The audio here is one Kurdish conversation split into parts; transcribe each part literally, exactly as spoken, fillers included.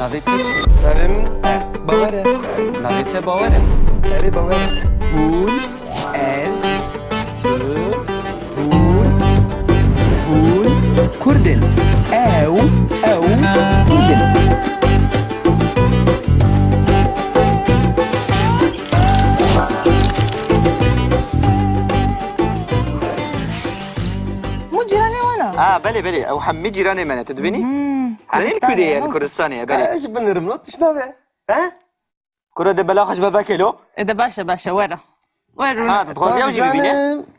Navê te çi? Navê min Bawer e. Navê te Bawer e. Erê, Bawer e. Hûn, ez, tu, hûn, hûn Kurd in. Ew, ew Kurd in. Hûn cîranê wan e? Ha, belê, belê. Ew hemî cîranê me ne. Tu dibînî? Hmm, Anîn Kurdistanê, Kurdê ye, ne li Kurdistanê ye, belê. Ka ez jî binirim, no? Tişt nabe. He? Kuro de bela xwe ji me veke lo. E de baş e, baş e, were. Were, rûne. Ha, tu dixwazî ew jî bibîne?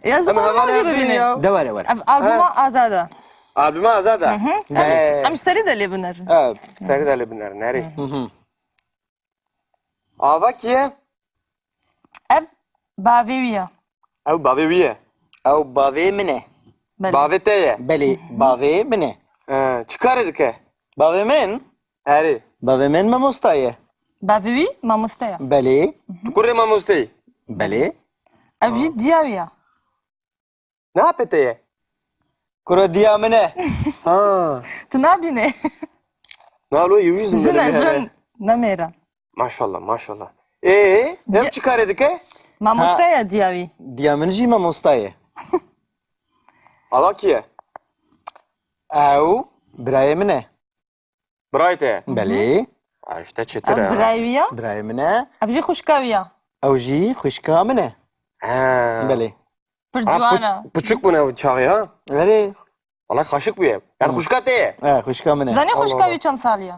Em hevalê hev duyê ya. De were, were. Ev albuma Azad e. Albuma Azad e. Hı hı. Em, em ji serî de lê binerin. Evet, serî de lê binerin, erê. Hı hı. Ava kî ye? Ev bavê wî ye. Ew bavê wî ye? Ew bavê min e. Belê. Bavê te ye? Belê, bavê min e. He, çi karê dike? Bavê min? Erê. Bavê min mamosta ye. Bavê wî mamoste ye. Belê. Tu kurê mamosteyî? Belê. Ev jî diya wî ye. Ne apê te ye? Kuro diya min e. Ha. Tu nabînê. Na lo, ew jî zimbe. Jin e, jin. Ne mêr e. Maşallah, maşallah. Ê, ev çi karê dike? Mamoste ye diya wî. Diya min jî mamosta ye. Ava kî ye? Ew birayê min e. Birayê te ye? Belê. Ha, işte çetir e, ha. Ev birayê wî ya? Birayê min e. Ev jî xwişka wî ya? Ew jî xwişka min e. Ha. Belê. Pir ciwan e. Ha, pi-, piçûk bûne ew çaxê, ha? Erê. Wala xaşik bûye. Yani xwişka te ye? E, xwişka min e. Zanî xwişka wî çend salî ye?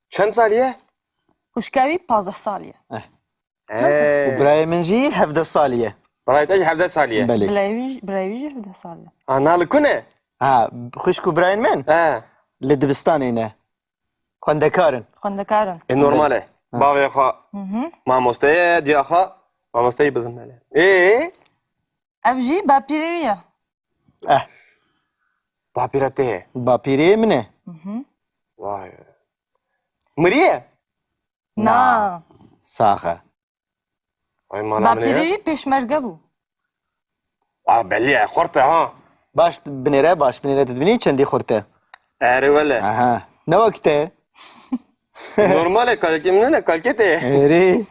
Çend salî ye? Xwişka wî pazdeh salî ye. Eh. Ee. Û birayê min jî hevdeh salî ye. Birayê te jî hevdeh salî ye? Belê. Birayê wî, birayê wî jî hevdeh salî ye. Ha, na li ku ne? Ha, xwişk û birayên min? He. Li dibistanê ne. Xwendekar in. Xwendekar in. E, normal e. Ha. Bavê xwe mamoste ye, diya xwe mamosteyî bizin nele. Ê? Ev jî bapîrê wî ye. Eh. Bapîra te ye? Bapîrê min e. Vay. Miriye? Na. Sax e. Ay, mala min e. Bapîrê wî pêşmerge bû. A, belî ye, xurt e, ha. Baş binêre, baş binêre, tu dibînî çendî xurt e? Erê wele. Aha. Ne wek te. Normal e, kalkê min ne, kalkê te ye. Erê.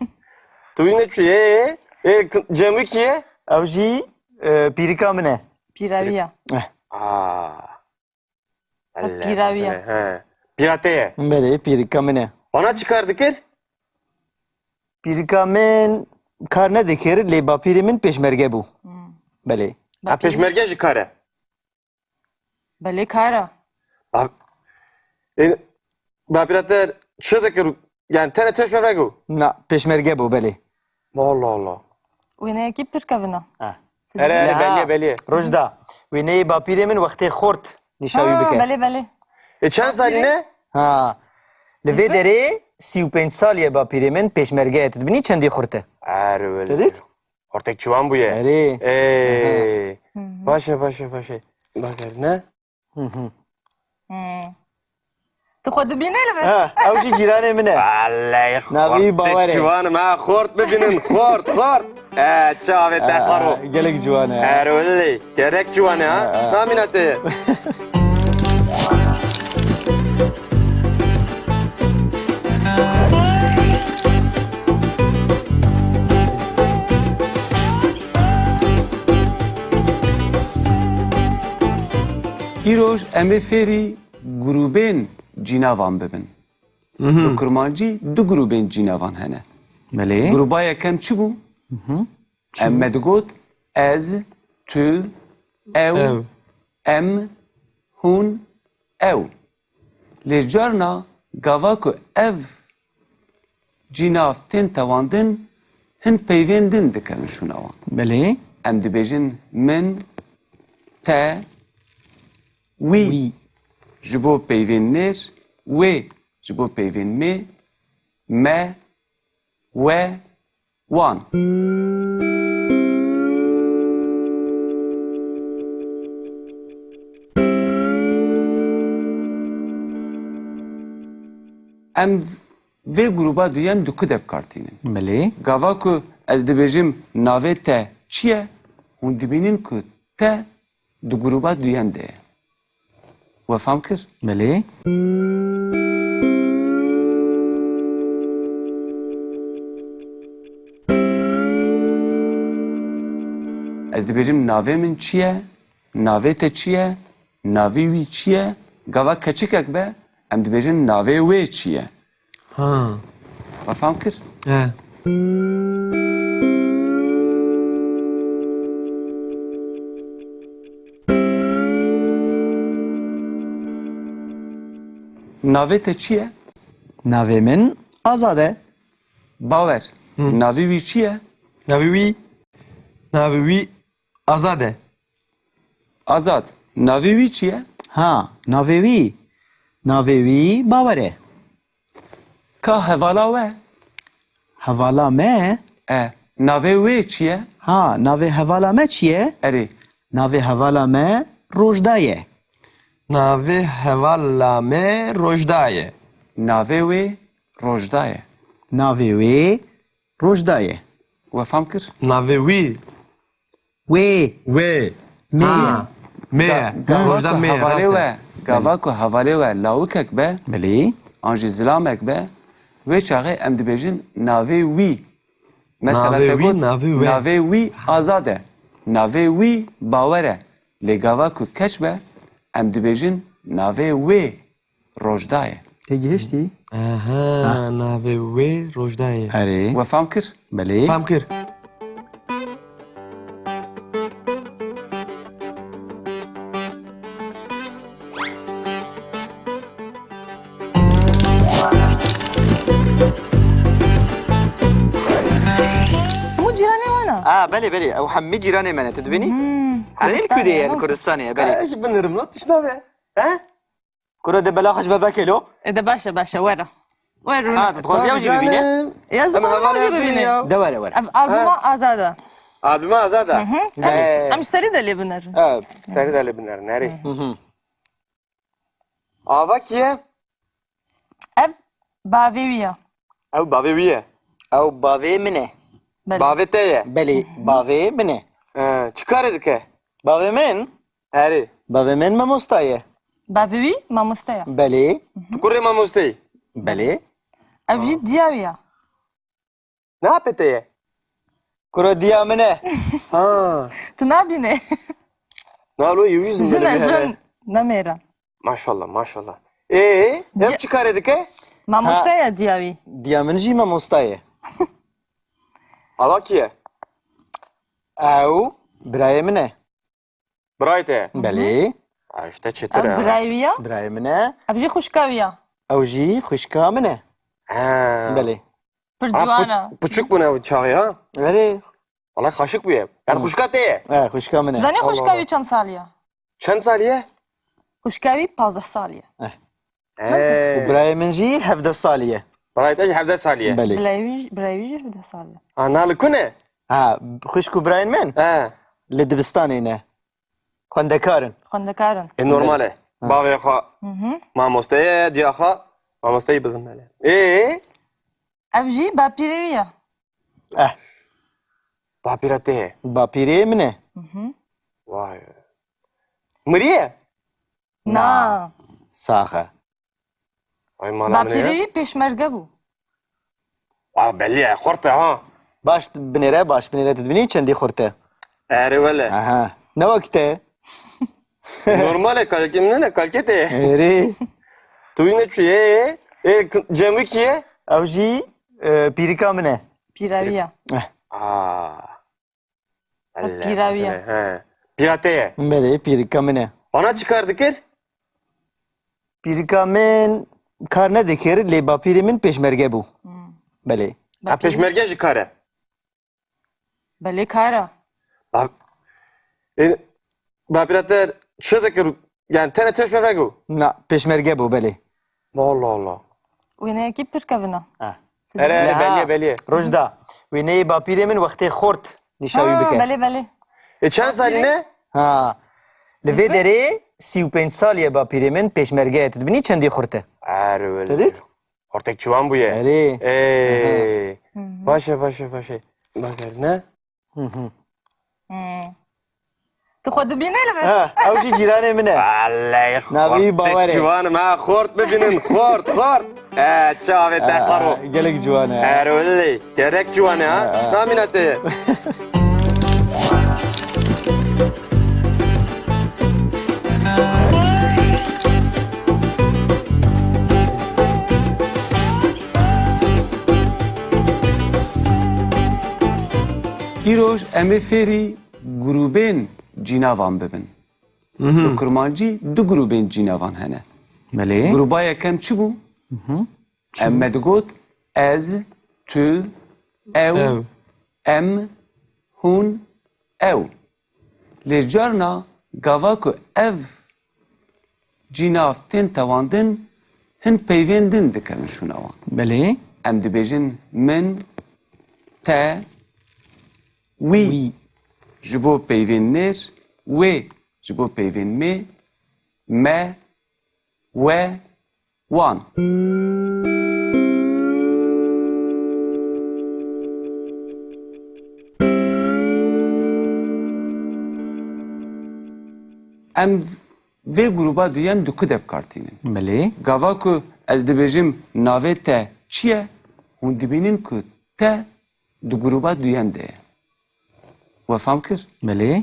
Tu wî ne çû ye? Ê, k-, cem wî kî ye? Ew jî, e, pîrika min e. Pîra wî ye. Eh. Aa. Ev pîra wî ye. He. Pîra te ye? Belê, pîrika min e. Wana çi kar dikir? Pîrika min kar nedikir, lê bapîrê min pêşmerge bû. Hmm. Belê. Ha, pêşmerge jî kar e? Belê, kar e. Ba-, e, bapîra te çi dikir? Yani tenê pêşmerge bû? Na, pêşmerge bû, belê. Allah Allah. Wêneyekî pir kevin e. Ha. Erê, erê, belê, belê. Rojda, wêneyê bapîrê min wextê xort nîşa wî bike. Belê, belê. E, çend salî ne? Ha. Li vê derê sî û pênc salî ye bapîrê min pêşmerge ye. Tu dibînî çendî xurt e? Erê, belê. Te dît? Xortek ciwan bûye. Erê. Ê. Aha. Baş e, baş e, baş e. Bak, ne? Hı hı. Hmm. Tu xwe dibînî li vir? Ha, ew jî cîranê min e. Wallahî xort ciwan e. Navê wî Bawer e. Ciwan e, ha, xort bibînin, xort, xort. E, çavê te xaro. Ha, gelek ciwan e. Erê wele, gelek ciwan e, ha. Ha, ha. Namîna te ye? Îroj em ê fêrî grûbên cînavan bibin. Mhm. Li kurmancî du grûbên cînavan hene. Belê. Grûba yekem çi bû? Mhm. Em me digot ez, tu, ew, ew, em, hûn, ew. Lê carna gava ku ev cînav tên tewandin, hin peyvên din dikevin şûna wan. Belê. Em dibêjin min, te, wî. Wî. Ji bo peyvên nêr, wê. Ji bo peyvên mê, me, we, wan. Em vê grûba duyem di ku de bi kar tînin? Belê. Gava ku ez dibêjim navê te çi ye, hûn dibînin ku te di grûba duyem de ye. We fam kir? Belê. Ez dibêjim navê min çi ye? Navê te çi ye? Navê wî çi ye? Gava keçikek be, em dibêjin navê wê çi ye? Ha. We fam kir? He. Navê te çi ye? Navê min Azad e. Bawer. Hı. Navê wî çi ye? Navê wî, navê wî Azad e. Azad. Navê wî çi ye? Ha, navê wî. Navê wî Bawer e. Ka hevala we? Hevala me? E, navê wê çi ye? Ha, navê hevala me çi ye? Erê. Navê hevala me Rojda ye. Navê hevala me Rojda ye. Navê wê Rojda ye. Navê wê Rojda ye. We fam kir? Navê wî. Wê. Wê. Mê. Ha. Mê. Ga-, gava Rojda ku mê, hevalê rast e. We, gava ku hevalê we lawikek be, belê, an jî zilamek be, wê çaxê em dibêjin navê wî. Mesela navê te wî, got, navê wê. Navê wî Azad e. Navê wî Bawer e. Lê gava ku keç be, em dibêjin navê wê Rojda ye. Tê gihiştî? Aha, ha, navê wê Rojda ye. Erê. We fam kir? Belê. Fam kir. Hemû cîranê wan e? A, belê, belê. Ew hemî cîranê me ne. Tu dibînî? Hmm, Kurdistanê ye, li Kurdistanê ye, belê. Ez jî binirim, lan, tişt nabe. He? Kuro de bela xwe ji me veke lo. E de baş e, baş e, were. Were rûne. Ha, tu dixwazî ew jî bibîne? Tamam, canım. Ez dixwazim ew jî bibîne. Hevalê ya. De were, were. Ev albuma Azad e. Albuma Azad e? Hı hı. Em, ee, em ji serî de lê binerin. Evet, serî de lê binerin, erê. Hı hı. Ava kî ye? Ev bavê wî ye. Ew bavê wî ye? Ew bavê min e. Belê. Bavê te ye? Belê, bavê min e. Ee, çi karê dike? Bavê min? Erê. Bavê min mamosta ye. Bavê wî mamoste ye. Belê. Tu kurê mamosteyî? Belê. Ev jî diya wî ye. Ne apê te ye? Kuro diya min e. Ha. Tu nabînê. Na lo, ew jî zindî. Jin e, jin. Ne mêr e. Maşallah, maşallah. Ê, ev çi karê dike? Mamoste ye diya wî. Diya min jî mamosta ye. Ava kî ye? Ew birayê min e. Birayê te? Belê. A, işte çetir e. Ev birayê wî ye? Birayê min e. Ev jî xwişka wî ye? Ew jî xwişka min e. Ha. Belê. Pir ciwan e. Piçûk bûne ew çaxê, ha? Erê. Wala xaşik bûye. Yani xwişka te ye? E, xwişka min e. Zanî xwişka wî çend salî ye? Çend salî ye? Xwişka wî pazdeh salî ye. Eh. Ee. Û birayê min jî hevdeh salî ye. Birayê te jî hevdeh salî ye? Belê. Birayê wî, birayê wî jî hevdeh salî ye. Ha, na li ku ne? Ha, xwişk û birayên min? Ha. Li dibistanê ne. Xwendekar in. Xwendekar in. E, normal e. Ha. Bavê xwe mamoste ye, diya xwe mamosteyî bizin nele. Ê? Ev jî bapîrê wî ye. Eh. Bapîra te ye? Bapîrê min e. Vay. Miriye? Na. Sax e. Ay, mala min e. Bapîrê wî pêşmerge bû. Aa, belli ya, xurt e ha. Baş binêre, baş binêre, tu dibînî çendî xurt e? Erê wele. Aha. Ne wek te? Normal e, kalkê min ne, kalkê te. Erê. Tu wî neçûyê, ê, cem wî kî ye? Ew jî, e, pîrika min e. Pîra wî ye. Eh. Aa. Ev pîra wî ye. He. Pîra te ye? Belê, pîrika min e. Ana çi kar dikir? Pîrika min kar nedikir, lê bapîrê min pêşmerge bû. Hmm. Belê. Ha, pêşmerge jî kar e? Belê, kar e. Ba-, e, bapîra te çi dikir? Yani tenê pêşmerge bû? Na, pêşmerge bû, belê. Allah Allah. Wêneyekî pir kevin e. Ha. Erê, erê, belê, belê. Rojda, wêneyê bapîrê min wextê xort nîşa wî bike. Ha, belê, belê. E, çend salî ne? Ha. Li vê derê sî û pênc salî ye bapîrê min pêşmerge ye. Tu dibînî çendî xurt e? Erê, belê. Te dît? Xortek ciwan bûye. Erê. Ê. Aha. Baş e, baş e, baş e. Baş e, ne? Hı hı. Hmm. Tu xwe dibînî li vir? Ha, ew jî cîranê min e. Welleh, navê wî Bawer e. Xortek ciwan e, ha, xort bibînin, xort, xort. E, çavê te xaro. Ha, gelek ciwan e. Erê welleh, gelek ciwan e, ha. Ha, ha. Namîna te ye? Îroj em ê fêrî grûbên cînavan bibin. Li kurmancî du grûbên cînavan hene. Belê. Grûba yekem çi bû? Em me digot ez, tu, ew, Ew. em, hûn, ew. Lê carna gava ku ev cînav tên tewandin, hin peyvên din dikevin şûna wan. Belê. Em dibêjin min, te, wî. Wî. Ji bo peyvên nêr, wê. Ji bo peyvên mê, me, we, wan. Em vê grûba duyem di ku de bi kar tînin? Belê. Gava ku ez dibêjim navê te çi ye, hûn dibînin ku te di grûba duyem de ye. We fam kir? Belê.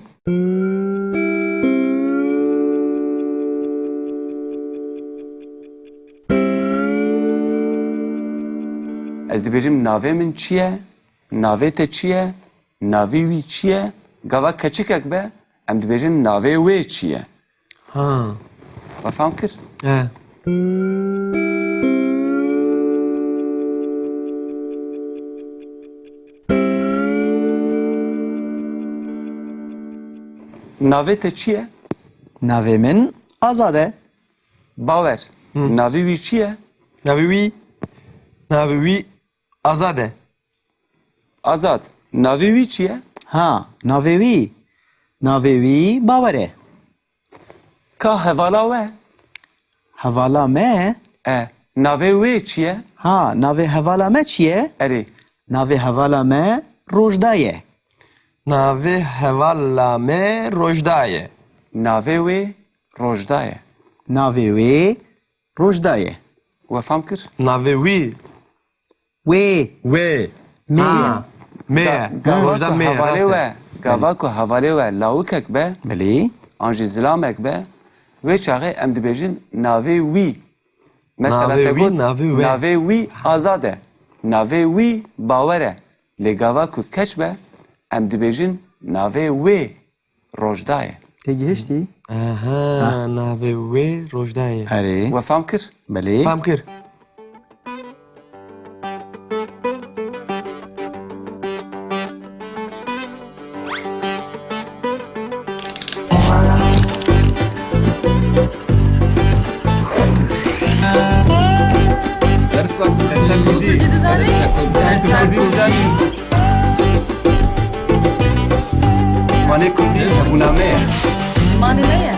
Ez dibêjim navê min çi ye? Navê te çi ye? Navê wî çi ye? Gava keçikek be, em dibêjin navê wê çi ye? Ha. We fam kir? He. Navê te çi ye? Navê min Azad e. Bawer. Hı. Navê wî çi ye? Navê wî, navê wî Azad e. Azad. Navê wî çi ye? Ha, navê wî. Navê wî Bawer e. Ka hevala we? Hevala me? E, navê wê çi ye? Ha, navê hevala me çi ye? Erê. Navê hevala me Rojda ye. Navê hevala me Rojda ye. Navê wê Rojda ye. Navê wê Rojda ye. We fam kir? Navê wî. Wê. Wê. Mê. Ha. Mê. Ga-, gava Rojda ku mê, hevalê rast e. We, gava ku hevalê we lawikek be, Belê. An jî zilamek be, wê çaxê em dibêjin navê wî. Mesela Navê te wî, got, navê wê. Navê wî Azad e. Navê wî Bawer e. Lê gava ku keç be, em dibêjin navê wê Rojda ye. Tê gihiştî? Aha, Ha. Navê wê Rojda ye. Erê. We fam kir? Belê. Fam kir. Dersa Kurdî. Dersa Kurdî. Dersa Kurdî. Zimanê Kurdî hebûna me ye. Zimanê me ye.